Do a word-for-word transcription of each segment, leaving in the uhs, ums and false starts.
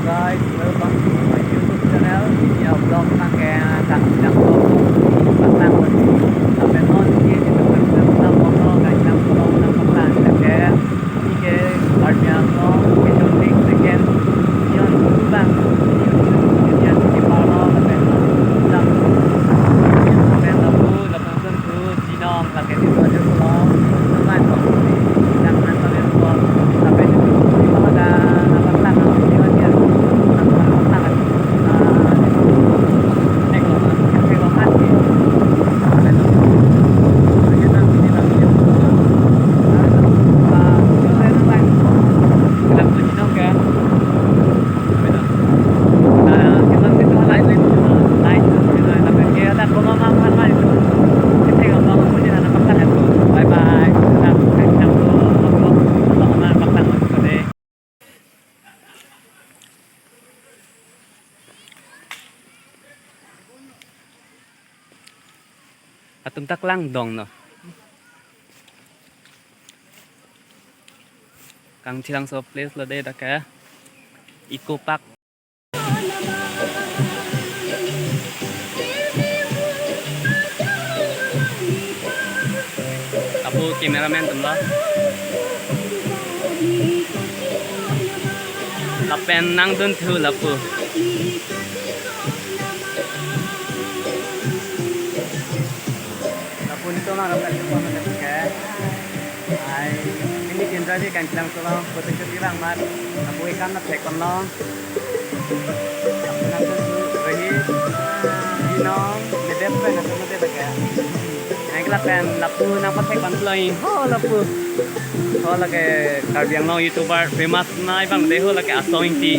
Guys, welcome to my YouTube channel. Ini a vlog tangke Kangchilang Solo. Paklang lagi. Sampai non ini di tempat kita vlog Kangchilang Solo nangpaklang tangke. Ini ke Karbi Anglong Region Six second Union Kubang. Union City Park lo, sampai non jam sampai lapu lapu Jinong, lake di Bojong Kulon, teman kong di, jangan sampai lupa, sampai di sini, kalau ada apa kelang, kalau di mana, apa kelang, ah, di sini. Nek lo, nek lo, mati. Sampai di sini, lagi di Bojong Kulon. Sampai di sini, ah, itu saya nang lain. Kelang Jinong kan? Atum ta kelang dong no. Kangchilang Solo place lo de dak ke Eco Park. Lapu cameraman atum lo. Lapen nangdunthu lapu. Lapu nelitum nang ramdam chepon mane ke. Ai, ini Kendra di Kangchilang Solo, kote ke tirang mat. Lapu ekam na thek konlo. Lapu nangdunthu, rehi, Jinong, medep pen, lapu medep ke. Nang lapen, lapu nangpathek ban ploi. Ho, lapu. Ho, lake Karbi Anglong YouTuber famous nai bang de ho, lake Asong Ingti.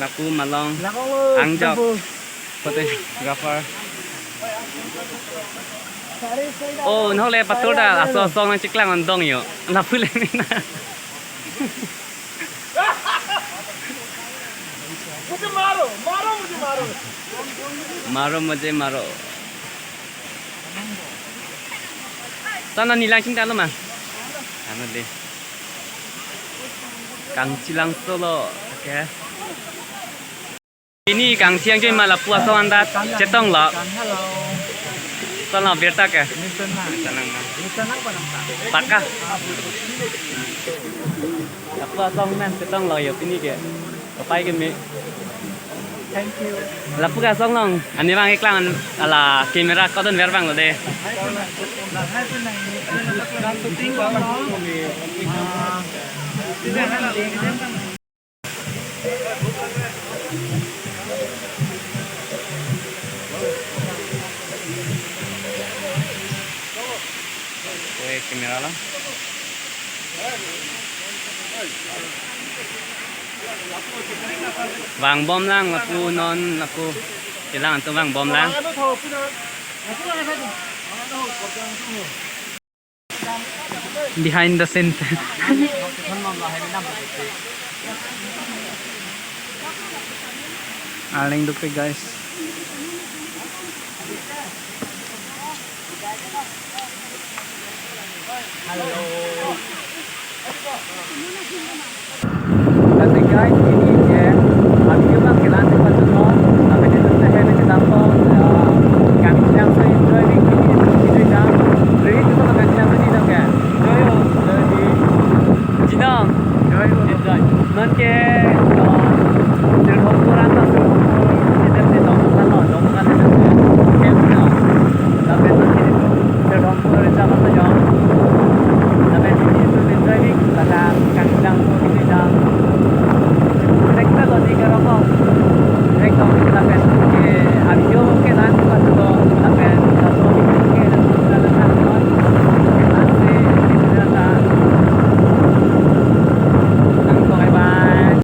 Lapu malong. Lakong lo, angjok. Lapu. Photographer. Oh, nahok le patur ta, aso asong nangcheklang on dong yo. Lapu le mina. Mujhe maro, maro, mujhe maro. Maro, mujhe maro. Sana nilang cinta lo ma? Ano de. Kangchilang Solo. Okay. Ini kangchilang joi ma lapu asong anta chetong lo. Sana birta ke. Sana. Paka. Lapu asong nang chetong lo yo pini ke. Kapai ke me. Thank you. Lapu ke asong long. Ani bang eklang ala camera kodon ver bang lo de. Oe, camera lo. Vangbom lang lapu non lapu. Kelang atum vangbom lang. Behind the scene. Arleng dukri, guys. Hello. Kasi guys, ini je, kami juga kelang cepat dulu. Tapi di sini saya mencetak pon, eh, kami sedang so enjoy di sini, di sini kan. Jadi kita makan siang tadi dong kan. Joyo, jadi Jinong. Joyo. Enjoy. Non ke